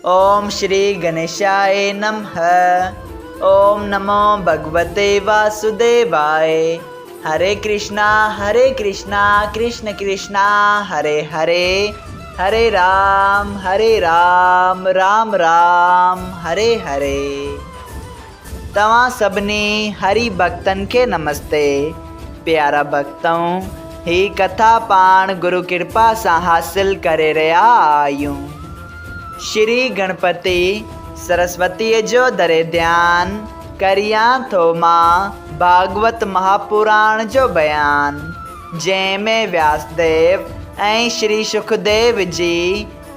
اوم شري گنيشاء نمھ اوم نمو ڀڳوتي واسوديواء هري ڪرشنا هري ڪرشنا ڪرشن ڪرشنا هري هري هري رام هري رام رام رام هري هري. توهان سڀني هري ڀڳتن کي نمستي. پيارا ڀڳتؤ هي ڪٿا پاڻ گرو ڪرپا سان حاصل ڪري رهيا آهيون. شري گڻپتي سرسوتيء جو ڌري ڌيان ڪريان ٿو مان ڀاڳوت مهاپراڻ جو بيان، جنهن ۾ وياسديو ۽ شري شڪديو جي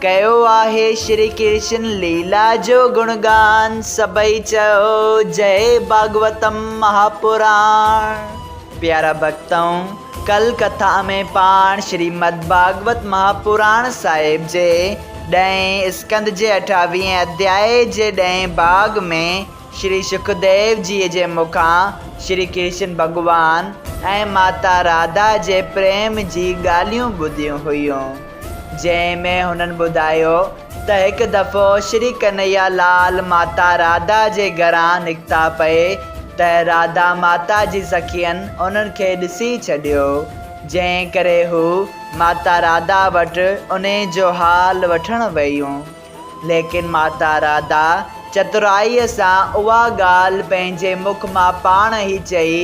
ڪيو آهي شري ڪرشن ليلا جو گڻگان، سڀئي چئو جئي ڀاڳوتم مهاپراڻ. پيارا ڀڳتؤ! ڪل ڪٿا ۾ پاڻ شريمد ڀاڳوت مهاپراڻ صاحب جي ڏهين اسڪنڌ جي اٺاويهين اڌيائي جي ڏهين ڀاڳ ۾ شري شڪديو جيء جي مکان شري ڪرشن ڀڳوان ۽ ماتا راڌا جي پريم جي ڳالهيون ٻڌيون هيون، جنهن ۾ هنن ٻڌايو ته هڪ دفعو شري ڪنهيا لال ماتا راڌا جي گهران نڪتا پئي ته راڌا ماتا جي سکين انهن کي ڏسي ڇڏيو، جنهن ڪري هو ماتا راڌا وٽ انهي جو حال وٺڻ ويون. ليڪن ماتا راڌا چترائيء سان اها ڳالهه پنهنجي مک مان پاڻ ئي چئي،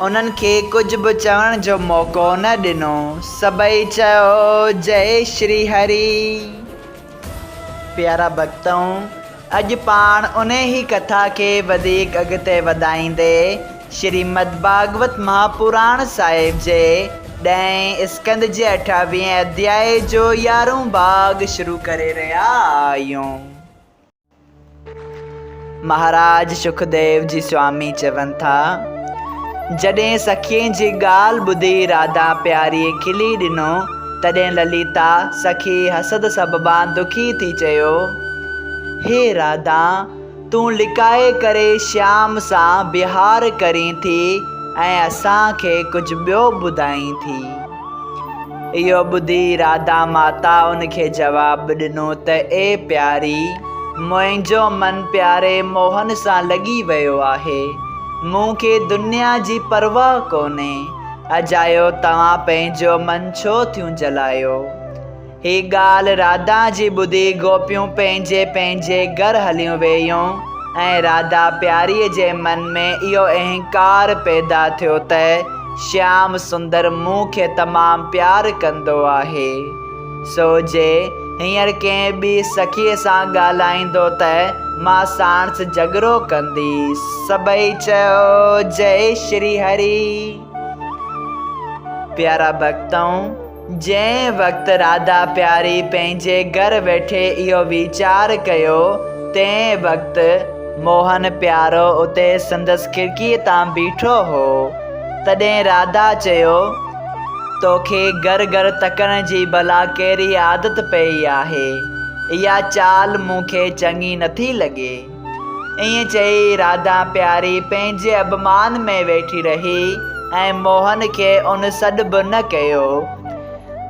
انهن کي ڪجهه به چوڻ جو موقعو نه ڏنو. سڀئي چيو، جئي شري هري. پيارا ڀڳتؤ! اڄ پاڻ انهي ڪٿا کي وڌيڪ اڳتي وڌائيندي شريمد ڀاڳوت مهاپراڻ صاحب جي ڏهين اسڪنڌ جي اٺاويهين اڌيائي جو يارهون ڀاڳ شروع ڪري رهيا آهيون. مهاراج شڪديو جي سوامي چون ٿا، جڏهن سکين جي ڳالهه ٻڌي راڌا پياريء کلي ڏنو، تڏهن لليتا سکي حسد سببان دکي ٿي چيو، هي راڌا! تون لڪائي ڪري شيام سان بهار ڪرين ٿي ۽ اسان کي ڪجهه ٻيو ٻڌائين ٿي. اهو ٻڌي راڌا ماتا ان کي جواب ڏنو ته اي پياري! منهنجو من پياري موهن سان لڳي ويو آهي. مون کي دنيا جي پرواهه ڪونهي. اجايو توهان پنهنجو من ڇو ٿيون جلايو؟ هي ڳالهه راڌا جي ٻڌي گوپيون پنهنجي پنهنجي گهر هليون ويون ۽ راڌا پياريء جي من ۾ اهو اهنڪار پيدا ٿيو ته شيام سندر مون کي تمام پيار ڪندو آهي، سو جي هينئر ڪنهن ٻي سکيء سان ڳالهائيندو ته مان ساڻس جهڳڙو ڪنديس. سڀئي چيو، جئي شري هري! پيارا ڀڳتؤ! جنهن وقت راڌا پياري پنهنجي گهر ويٺي اهو ويچار ڪيو، تنهن وقت موهن پيارو اتي سندس کڙڪيء تان بيٺو هو. تڏهن راڌا چيو، توکي گهر گهر تڪڻ جي ڀلا ڪهڙي عادت پيئي آهي؟ اها چال مون کي چڱي نٿي لڳي. ائين چئي راڌا پياري پنهنجي اڀمان ۾ ويٺي رهي ۽ موهن کي ان سڏ به نه ڪيو.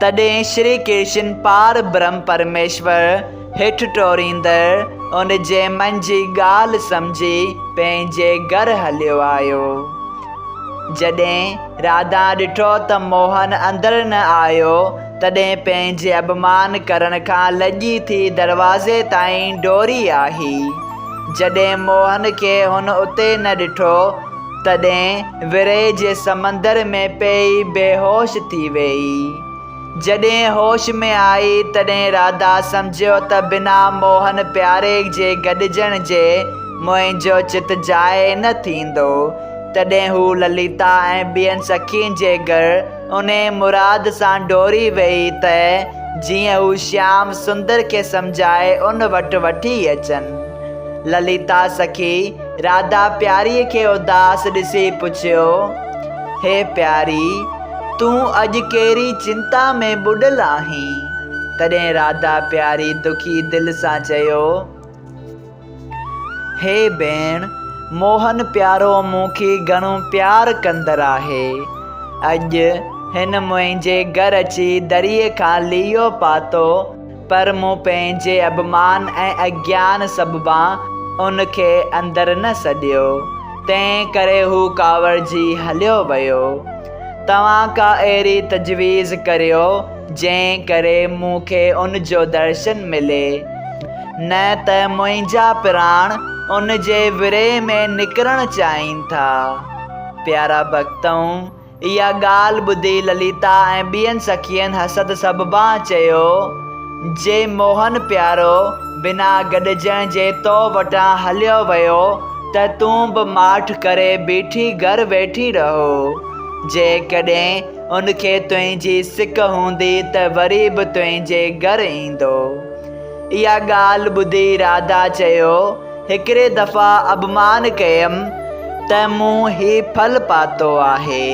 تڏهن شري ڪرشن پار برهم پرميشور هيٺ ٽوريندڙ ان جي من جي ڳالهه سمجهي پنهنجي گهر هليو آيو. جڏهن راڌا ڏٺو ته موهن اندر نه آيو، تڏهن پنهنجي اڀمان ڪرڻ کان لڄي ٿي دروازي تائين ڊوڙي آئي. جڏهن موهن کي هن اتي نه ڏٺو، تڏهن ورهيه جي سمندر ۾ پئي بيهوش ٿي ويئي. جڏهن هوش ۾ آئي، تڏهن راڌا سمجهيو ته بنا موهن پياري جي گڏجڻ جي منهنجو چت جاء نه ٿيندو. تڏهن هو لليتا ۽ ٻين سکين جي گهر انهيء مراد سان ڊوڙي ويئي ته جيئن هو شيام سندر کي سمجهائي ان وٽ وٺي اچن. لليتا سکي راڌا پياريء کي اداس ڏسي پڇيو، هي پياري! تون اڄ ڪهڙي چنتا ۾ ٻڏل آهين؟ تڏهن راڌا پياري دکي دل سان چيو. هي ڀيڻ! موهن پيارو مون کي گهڻو پيار ڪندڙ آهي. اڄ هن منهنجي گهر اچي دريء کان ليئو پاتو پر مون پنهنجي اڀمان ۽ اگيان سببان ان کي اندر نه سڏيو، تنهن ڪري هو ڪاوڙجي هليو ويو. توهان ڪا اهڙي تجويز ڪريو، جنهن ڪري مون کي ان جو درشن ملي. نه ته منهنجا پراڻ ان جي ورهه ۾ نڪرڻ چاهين ٿا. پيارا ڀڳتؤ! اها ڳالهه ٻڌي لليتا ۽ ٻين سکين حسد سببان چيو، جي موهن پيارو بنا گڏجڻ جي تو وٽان هليو ويو ته تون به ماٺ ڪري بيٺي گهر ويٺي رهو. جيڪڏهن ان کي تنهنجي سڪ هوندي ته وري به تنهنجي گهر ايندو. اها ڳالهه ٻڌي راڌا چيو، هڪڙي دفعا اڀمان ڪيم ته مون هي ڦل پاتو آهي.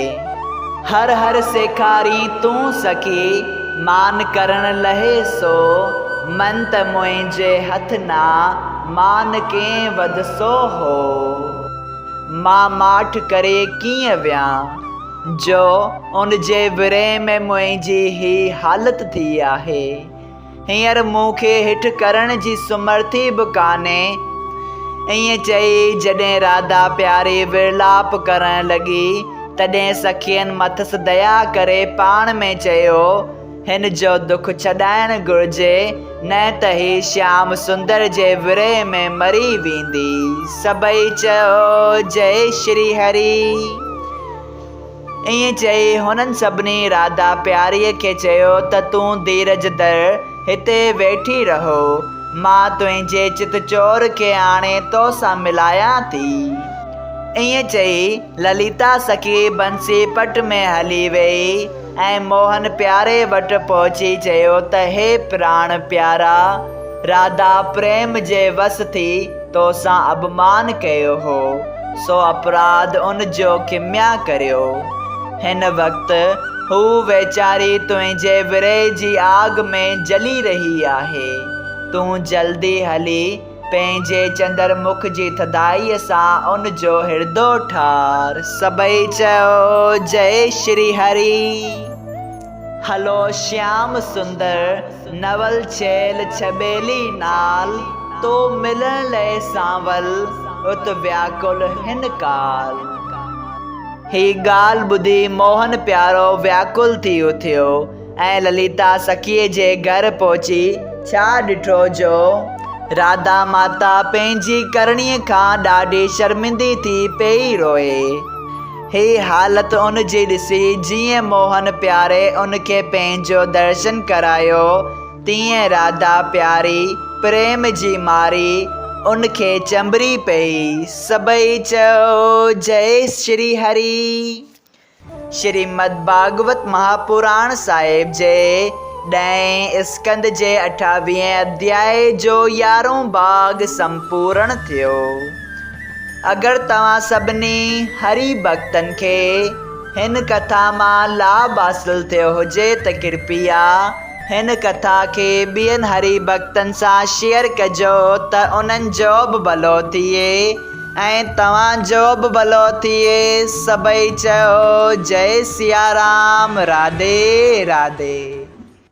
هر هر سيکارين تون سخي، مان ڪرڻ لهي سو، من ته منهنجي هٿ نا، مان ڪئين وڌ سو هو. مان ماٺ ڪري ڪيئن ويان، جو ان جي ورهه ۾ منهنجي هي حالت ٿي آهي. هينئر مون کي هٺ ڪرڻ جي سمرٿي به ڪانهي. ائين چئي جڏهن راڌا پياري ورلاپ ڪرڻ لڳي، تڏهن سکين مٿس ديا ڪري پاڻ ۾ چيو، هن جو دک ڇڏائڻ گهرجي، نه ته هي شيام سندر جي ورهه ۾ مري ويندي. سڀئي چيو، جئي شري هري. ائين چئي هنن سڀني راڌا پياريء کي چيو ته تون ڌيرج ڌر، هتي ويٺي رهو، مان تنهنجي چت چور کي آڻي تو سان ملايان ٿي. ائين چئي لليتا سکي بنسي پٽ ۾ هلي ويئي ۽ موهن پياري وٽ پهچي چيو ته هي پراڻ پيارا! راڌا پريم جي وس ٿي توسان اڀمان ڪيو هو، سو اپراڌ ان جو کميا ڪريو. هن وقت هوء ويچاري تنهنجي ورهه جي آگ ۾ جلي رهي آهي. تون جلدي هلي پنهنجي چندر مک جي ٿڌائيء سان ان جو هردو ٺار. سڀئي چيو، جئي شري هري. هلو شيام سندر نول ڇيل ڇٻيلي نال، تو ملڻ لئه سانول ات وياڪل هن ڪال. هي ڳالهه ٻڌي موهن پيارو وياڪل ٿي اٿيو ۽ لليتا سکيء جي گهر پهچي ڇا ڏٺو جو راڌا ماتا پنهنجي ڪرڻيء کان ڏاڍي شرمندي ٿي پيئي روئي. هي حالت ان جي ڏسي جيئن موهن پياري ان کي پنهنجو درشن ڪرايو، تيئن راڌا پياري پريم جي ماري ان کي چنبڙي پئي. سڀئي چيو، جئي شري هري. شريمد ڀاڳوت مهاپراڻ صاحب جي ڏهين اسڪنڌ جي اٺاويهين اڌيائي جو يارهون ڀاڳ سمپورڻ ٿيو. اگر توهان سڀني هري ڀڳتن کي هن ڪٿا مان لاڀ حاصل ٿيو هجي ته ڪرپيا هن ڪٿا کي ٻين هري ڀڳتن سان شيئر ڪجو ته انهن جو به ڀلو ٿئي ۽ توهان جو به ڀلو ٿئي. سڀئي چئو جئي سيارام راڌي راڌي.